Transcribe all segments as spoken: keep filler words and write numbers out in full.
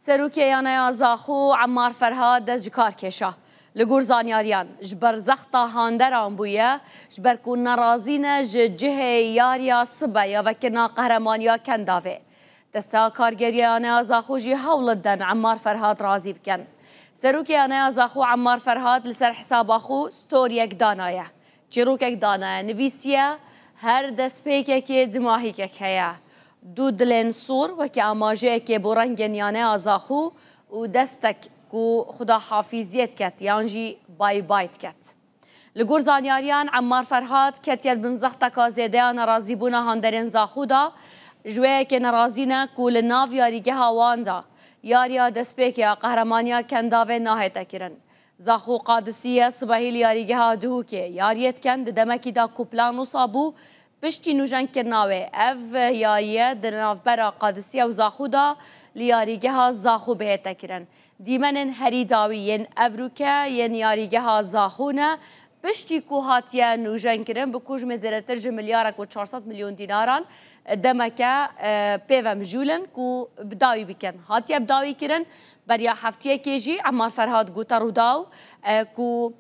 Serokê Yaneya Zaxo Emmar Ferhat dest ji kar kêşa. Li gor zanyariyan, ji ber zexta handeran bûye, ji ber ku nerazî ne ji cihê yariya sibe ya vekirina Qehremaniya Kendavê. Desteya Kargeriya Yaneya Zaxo jî hewl didin Emmar Ferhat razî bikin. Serokê Yaneya Zaxo Emmar Ferhat li ser hesaba xwe storiyek danaye. Çîrokek danaye, nivîsiye, her destpêkekê dimahîkek heye. Du dilên sor wekî amajeyekê bo rengên Yaneya Zaxo û destek ku xwedahafîziyê diket yan jî bay bay diket. Li gor zanyariyan, Emmar Ferhat ketiye di bin zexteka zêde ya nerazîbûna handerên Zaxo de. Ji wê yekê nerazî ne ku li nav yarîgeha wan de yariya destpêkê ya Qehremaniya Kendavê nahête kirin. Zaxo Qadisiye sibehî li yarîgeha Duhokê yariyê dikin, di demekî de ku plan wisa bû, piştî nûjenkirina wê ev yariye di navbera Qadisiye û Zaxo de li yarîgeha Zaxo bihête kirin. Dîmenên herî dawî yên evrûke yên yarîgeha Zaxo ne, piştî ku hatiye nûjenkirin, bi kujmê zêdetir ji milyarek û çar sed milyon dînaran demeke, e, pê ve mijûl in ku bi dawî bikin. Hatiye bi dawî kirin, beriya heftiyekê jî Emmar Ferhat gote Rûdaw, e, ku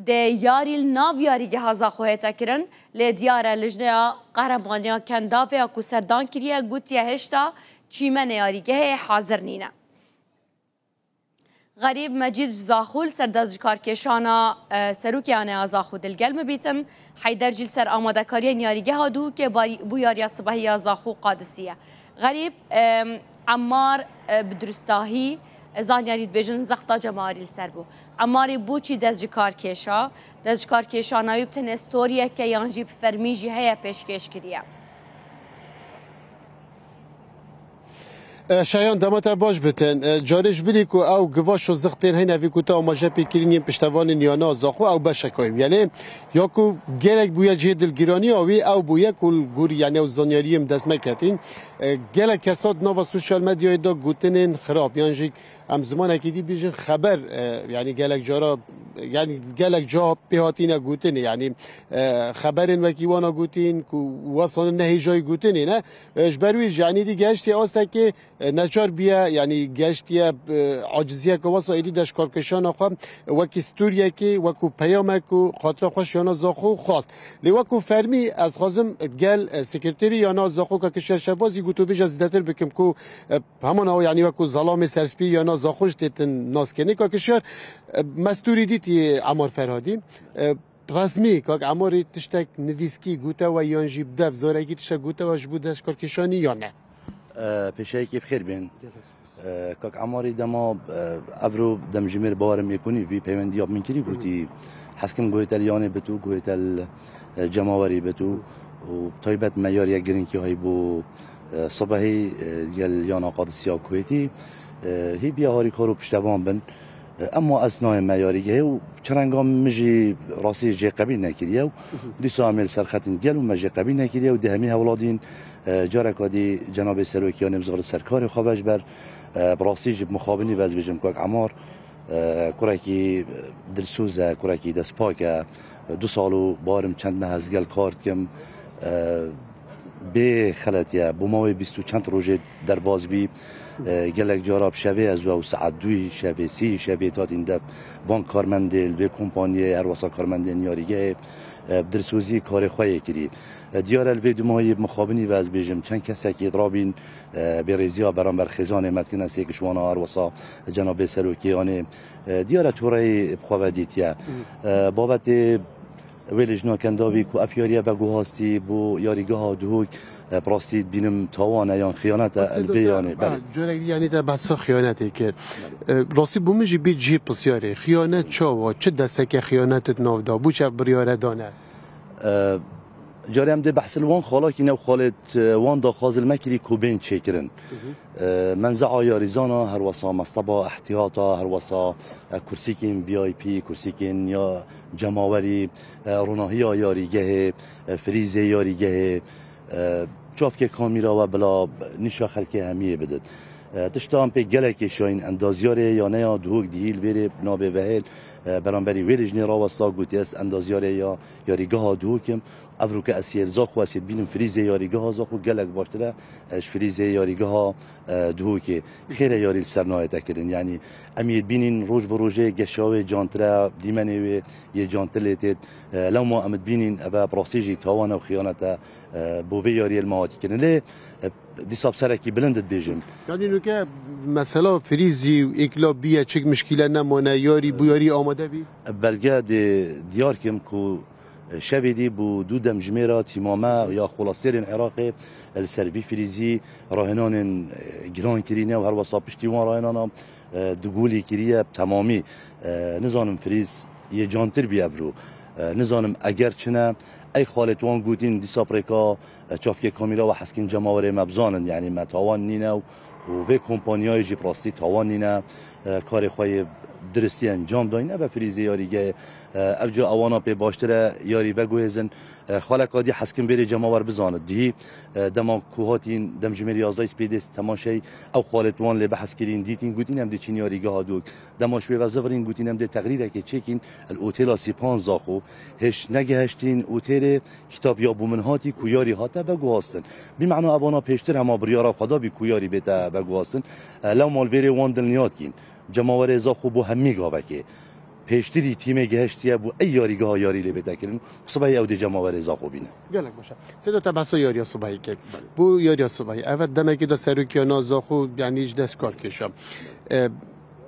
dê yarî li nav yarîgeha Zaxo hête kirin, lê diyar e lijneya Qehremaniya Kendavê ya ku serdan kiriye, gotiye hêşta çîmenê yarîgehê hazir nîne. Xerîb Mecîd ji Zaxo li ser destjikarkêşana, e, serokê Yaneya Zaxo dilgel me bîtin. Heyder jî li ser amadekariyên yarîgeha Duhokê barî-, bû yariya sibehî ya Zaxo Qadisiye. Xerîb, e, Emmar, e, bi durustahî, e, zanyarî dibêjin zexta cemawerî li ser bû. Emmarî bo çî dest ji kar kêşa? Dest ji kar kêşana wî bi tenê storiyeke yan jî bi fermî jî heye pêşkêş kiriye? E, Şayan, dema te baş bitin. E, carê ji bilî ku ew givaş û zixtên heyne vî ku te amaje pê kirin yên piştevanên Yaneya Zaxo ew beşek wê. Yanî ya ku gelek bûye cihê dilgiraniya wî ew bûye ku li gor yanî ew zanyariyên bi dest me ketîn. E, gelek kesa di nava sosyal medyayê de gotinên xirab yan jî em zimanekî dî bêjin xeber, e, yanî gelek cara, yanî gelek ca pê hatîne gotinê, yanî, e, xeberên wekî wana gotîn ku wesane nehêjayî gotinê ne. E, ji ber wî jî, yanî dî gehiştiye astekê, e, neçar bûye, yanî gehiştiye, e, aciziyeke wesa êdî destkarkêşana xwe wekî storiyekê, wekû peyamek û xatira xweş Yaneya Zaxo xwest. Lê wekû fermî ez xwazim gel, e, sekreterî Yaneya Zaxo Kak Kişer Şehbazî gotûbêje zêdetir bikim ku, e, Heman ew, yanî wekû zelamê serspî Yaneya Zaxo jî têtin naskirinê. Kak Kişer, e, me storî dîtî Emmar Ferhatî. E, resmî Kak Emmarî tiştek nivîskî gote we yan jî bi dev zarekî tiştek gote we ji bo destkarkêşanî yan ne? E, pêşeyekê bi xêr bên. E, Kak Emmarî dema, e, evro demjimêr bawerim êkonî vî peywendiya min kirî gotî, heskim guhê te li Yanê bit û guhê te li, e, cemawerî bit û, û taybet me yariyek girîngî hay bo, e, sibehî, e, gel Yana Qadisiya Kuwêtî, e, hîviya harîkar û piştevan bin. E, ema ez nayê me yarîgehê û çi renga min jî rastî jê qebîl nekiriye û dîsa em ê li ser xetên gel û me jê qebîl nekiriye û dê hemî hewladîn, e, careka dî cenabê serokê Yanê bizixin ser karê xwe ve ji ber, e, bi rastî jî bi mixabinî ve ez bêjim Kak Emar, e, kurekî dilsoz e, kurekî destpak e. Du sal û barim çend meh ez gel kar dikim. E, bê xelet ye. Bo mawê bîst û çend rojê derbas bî. E, gelek cara bi şevê ez û ew saet duyî şevê, sî şevê tatîn de van karmendê, li vê kompaniyê, her wesa karmendên yarîgehê, e, bi dilsozî karê xwe yê kirî. E, diyar e li vê dumahiyê bi mixabinî ve ez bêjim, çend kesekî rabîn, e, bêrêziya beramber xêzanê me dikin, ez êk ji wan a her wesa cenabê serokê Yanê, e, diyar e toreyê bi xwe ve dîtiye. E, babetê wê lijna Kendavî ku ev yarîye veguhastî bo yarîgeha Duhok, e, bi rastî dibînim tawan e yan xiyanet e li vê yanê. Belê. Carek dî yanî te behsa xiyanetê kir. E, rastî bo min jî bê cihê pisyarê. Xiyanet çawa? Çi desteke xiyanet di nav da? Bo çi ev biryare dane? E, carê em dê behs li wan xalakî ne û xalê, e, wan daxwaz li me kirî ku bên çêkirin. E, menze'a yarîzana, her wesa mesteba ihtiyata, her wesa, e, kursîkên V I P, kursîkên ya cemawerî, e, ronahiya yarîgehê, e, frîzê yarîgehê, e, çavkê kamîra we bila nîşa xelkê hemiyê bidin. E, tişta em pê gelekê şayîn endazyarê Yaneya Duhok dihî li vêrê nabê vehêl, e, beramberî wê lijnê rawesta gotiye ez endazyarê ya yarîgeha Duhok im. Evroke ez yê li Zaxo, ez yê dibînim frîzê yarîgeha Zaxo gelek baştir e, e, ji frîzê yarîgeha, e, Duhokê. Xêr e yarî li ser nayête kirin. Yanî em yê dibînin roj bi rojê geşa wê cantir e, dîmenê wê yê cantir lê têt. E, lewma em dibînin eve bi rastî jî tawan e û xiyanet e, e, bo vê yariyê li me hatî kirin. Lê, e, dîsa bi serekî bilind dibêjim. Yanî nuke mesela frîzî û êkila bîye, çik mişkîle nemane, yarî bû yarî amade bî? Belge dê diyar kim ku Şevê dî bû du demjimêra tîma me ya xulastêrên Iraqê li ser vî frîzî rahênanên, e, giran kirîne û her wesa piştî wan rahênana, e, du golî kiriye bi temamî. E, nizanim frîz yê cantir bî evro. E, nizanim eger çi ne, ey xalê wan gotin dîsa bi rêka, e, çavkê kamîra we heskên cemawerê me bizanin, yanî me tawan nîne û û vê kompanyayê jî bi rastî tawan nîne, e, karê xwe yê diristî encam dayîn. Eve frîzê yarîgehê, e, ev ca ewana pê baştir e yarî veguhêzin. E, xaleka dî heskin vêrê cemawer bizanit. Dihî, e, dema ku hatîn demjimêr yazdeh spêdê temaşey ew xalê wan lê behs kirîn, dîtîn, gotin em diçin yarîgeha Dûk. Dema ji wê ve zivirîn, gotin em dê teqrîrekê çêkîn li otêla Sîpan Zaxo. Hêj negihiştîn otêlê, Kitab ya bo min hatî ku yarî hate veguhastin. Bi mena evana pêştir hema biryara xwe dabî ku yarî bête veguhastin. E, lewma li vêrê wan dilniyat kîn. Cemawerê Zaxo bo hemî gavekê pêştirî tîmê gihiştiye bo ey yarîgeha yarî lê bête kirin û sibehî ew dê cemawerê Zaxo bîne. Gelek baş e. Seydo, te behsa yariya sibehî kir. Belê. Bo yariya sibehî. Evet, demekê de serokiyana Zaxo, yanî ji dest kar kêşa. E,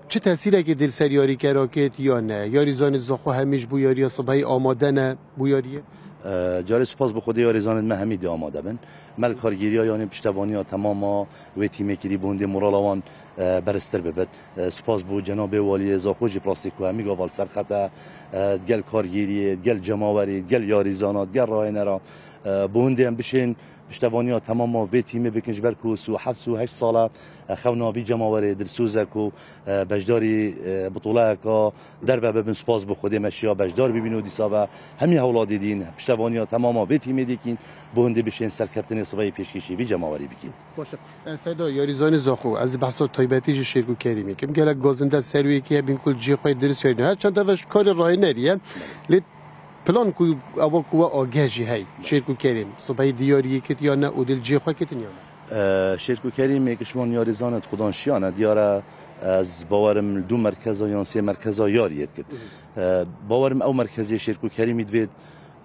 Çi tesîrekê dê li ser yarîkera ket ya ne? Yarîzanê Zaxo hemî ji bo yariya sibehî amade ne bo yariyê? E, carê spas bi Xwedê yarîzanên me hemî dê amade bin. Me li kargêriya yanê piştevaniya temama wê tîmê kirî bo hindê morala wan, e, beriztir bibit. E, spas bo cenabê waliyê Zaxo jî bi rastî ku hemî gava li ser xet e, e, digel kargêriyê, digel cemawerî, digel yarîzana, digel rahênera, e, bo hindê em bişên Piştevaniya temama vê tîmê bikin, ji ber ku sî û heft sî û heşt sal e, e, xewna vî cemawerê dilsoz e ku, e, beşdarî, e, bitoleyeka derve bibin, spas bi Xwedê me şiya beşdar bibîn û dîsa ve hemî hewladê dîn piştevaniya temama vê tîmê dîkîn, bo hindê bişên serkeftinê sibeyê pêşkêşî vî cemawerî bikîn. Baş e. E, Seyda, yarîzanê Zaxo, ez behsa taybetî ji Şêrko Kerîmê kim. Gelek gazinde serwêkê hebîn ku li cihê xwe dirist yarîne. Her çend eve ji karê rahênerî ye. Lê Plan ku ava ku we ageh jî hey, Şêrko Kerîm, sibehî diyariyê kit ya ne û dê li cihê xwe kitin ya ne? E, Şêrko Kerîm yek ji wan yarîzanê di xudan şiyane. Diyar e, ez bawerim li du merkeza yan sê merkeza yariyê dikit. E, bawerim ew merkezê Şêrko Kerîmî divê,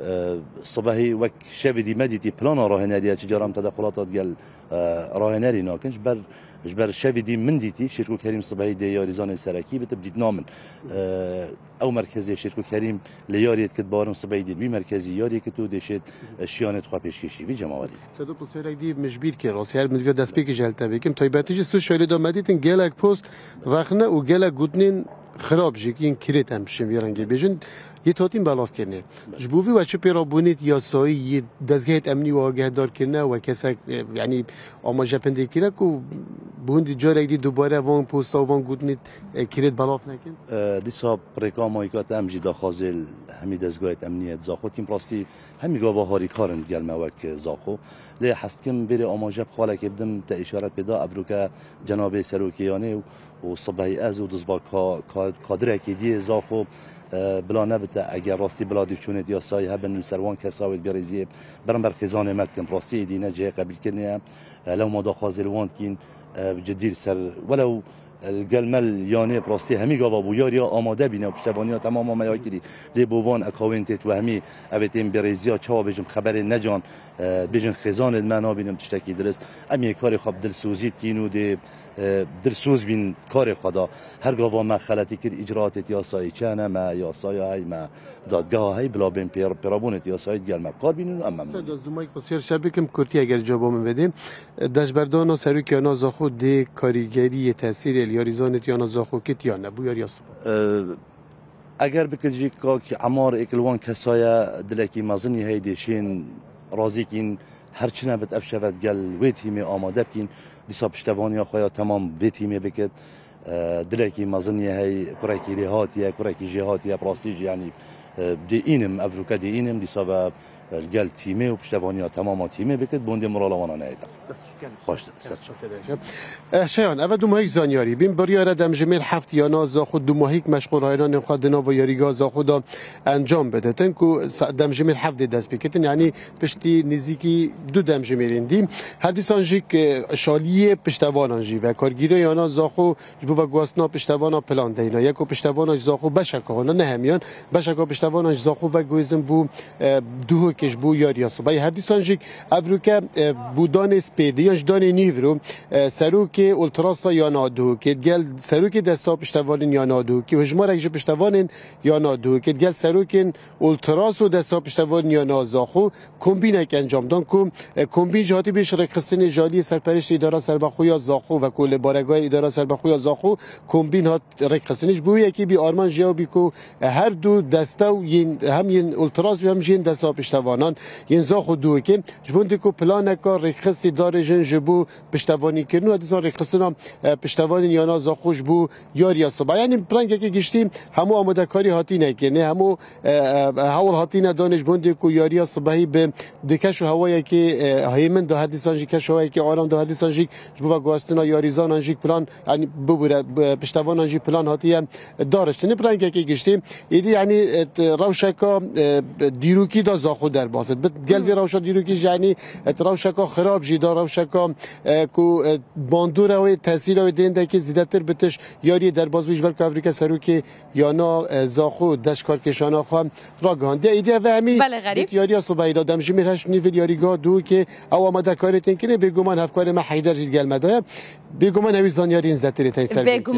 e, sibehî wek şevê dî me dîtî plana rahêneriye, çi cara em tedexulata digel, e, rahênerî nakin. Ji ber, ji ber şevê dî min dîtî Şêrko Kerîm sibehî dê yarîzanê serekî bit bi dîtina min. E, Ew merkezê Şêrko Kerîm li yariyê dikit, bawerim sibehî dê li wî merkezî yariyê kit û dê şêt, e, şiyanê xwe pêşkêşî vî cemawerî. Sedo, pirsiyarek dî min ji bîr kir, rastî her min divê destpêkê ji hev te bikim. Taybetî jî sê û şeş lê de me dîtin gelek post rexne û gelek gotinên xirab jî yên kirêt em bişên vî rengê bêjin, yê hatîn belavkirinê. Ji bo vî we çi pêrabûnêt yasayî yê dezgehêt emnî û agehdar kirine we kesek, e, yanî amaje pindê kire ku bo hindî carek dî dubare van posta û van gotinêt, e, kirêt belav nekin? E, dîsa rêka mayîka te em jî daxwazê li hemî dezgahêt emniyê di Zaxo dikin. Bi rastî hemî gava harîkar in digel me wek Zaxo. Lê hez dikim vêrê amaje bi xalekê bidim, te îşaret pê da, evroke cenabê serokê yanê û, û sibehî ez û dizba ka-, ka-, kadirekê dî yê Zaxo, e, bila nebite, eger rastî bila dîvçûnêt yasayî hebin li ser wan kesa wê di bêrêziyê beramber xêzanê me dikin. Bi rastî êdî ne cihê qebîlkirinê ye. E, lewma daxwazê li wan dikîn, e, bi cidî li ser welew Li gel me li yanê bi rastî hemî gava bûyariya amade bîne û piştevaniya temama me ya kirî. Lê bo van ekawên têt wehmî, evê tên bêrêziya çawa bêjim xeberê necan, e, bêjin xêzanê me nabînim tiştekî dirist. Em yê karê xwe bi dilsozî dikîn û dê, e, dilsoz bîn karê xwe da. Her gava me xeletî kir, îcraatê yasayî çi hene, me yasaya hey, me dadgeha hey, bila bên pêr-, pêrabûnê yasayî digel me bi kar bînin û em memnûn in. Seda Zuma, yek pirsiyar şer bikim, kurtî eger cewaba min vedê. Destberdana serokê ana Zaxo dê karîgeriyê tesîrê li yarîzanê tiyana Zaxo kit ya ne? Bûyariya sibe. Eger bikit jî kak Emar êk li wan kesaya dilekî mezinî hey dê şên razîkîn her çi nebit ev şeve digel wê tîmê amade bikîn. Dîsa piştevaniya xwe ya temam vê tîmê bikit. E, dilekî mezin ye hey, kurekî lê hatiye, kurekî jê hatiye, bi rastî jî, yanî, Dê înim, evroke dê înim, dîsa ve, e, li gel tîmê û piştevaniya temama tîmê bikit, bondê mirala wana neyê de. Baş, ser. Eh, Şeyan, eve dumahîk zanyarî bîn, biryare demjimêr heft yana Zaxo dumahîk meşxulhayranên xwe di nava yarîga Zaxo de encam biditin ku sa- demjimêr heft dê dest pê ketin, yanî piştî nêzîkî du demjimêrên dî. Her dîsan jî, e, şaliyê piştevanan jî ve kargîrê yana Zaxo ji bo veguhastina piştevana plan deyna. Yeko piştevana ji Zaxo beşeka wana, ne hemiyan, beşeka piştevana ji Zaxo veguhêzin bû, e, Duhokê ji bo yariya sibahî. Her dîsan jî evroke, e, bû danê spêdê yan ji danê nîvro, e, serokê Ultrasa yana Duhokê, digel serokê desta piştevanên yana Duhokê û hejmarek ji piştevanên yana Duhokê, digel serokên Ultras û desta piştevanên yana Zaxo kombînek encam dan ku, e, kombîn jî hatî bî ji rêkxistinê ji aliyê serperiştê Îdara Serbexwe ya Zaxo ve ku li baregaya Îdara Serbexwe ya Zaxo kombîn hat rêkxistinê. Ji bo wê yekê bî armanc jî ew bî ku, e, her du deste û yên, hem yên Ultras û hem jî yên desta piştevanan yên Zaxo Duhokê ji bo ku planeka rêkxistî darêjin ji bo piştevanîkirin û dîsa rêkxistina, e, piştevanên yana Zaxo ji bo yariya siba. Yanî bi rengekî giştî hemû amadekarî hatîne kirinê, hemû, e, e, hewl hatîne danê ji bo ku yariya sibahî bi di keş û hewayekî, e, hêmin de her dîsan jî keş û hewayekî aram de her dîsan jî ji bo veguhastina yarîzanan jî plan, yanî bibûre, bi-, piştevanan jî plan hatiye dariştinê bi rengekî giştî. Êdî yanî, e, t-, rewşeka, e, dîrokî da Zaxo derbas e. Bi-, gel vê rewşa dîrokî jî yanî, e, t-, rewşeka xirab jî da, rewşeka, e, ku, e, bandora wê, tesîra wê dêndekî zêdetir bi tişt yariyê derbas bû ji ber ku evroke serokê yana, e, Zaxo dest karkêşana xwe ragihandiye. Êdî ev hemî Belê, Xerîb. Dêt yariya sibahî da demjimêr heşt nîvil yarîga Duhokê ew amadekarê tên kirinê, bêguman hevkarê me Heyder jî digel me de ye. Bêguman ew zanyariyên zêdetirê tên ser Bêguman.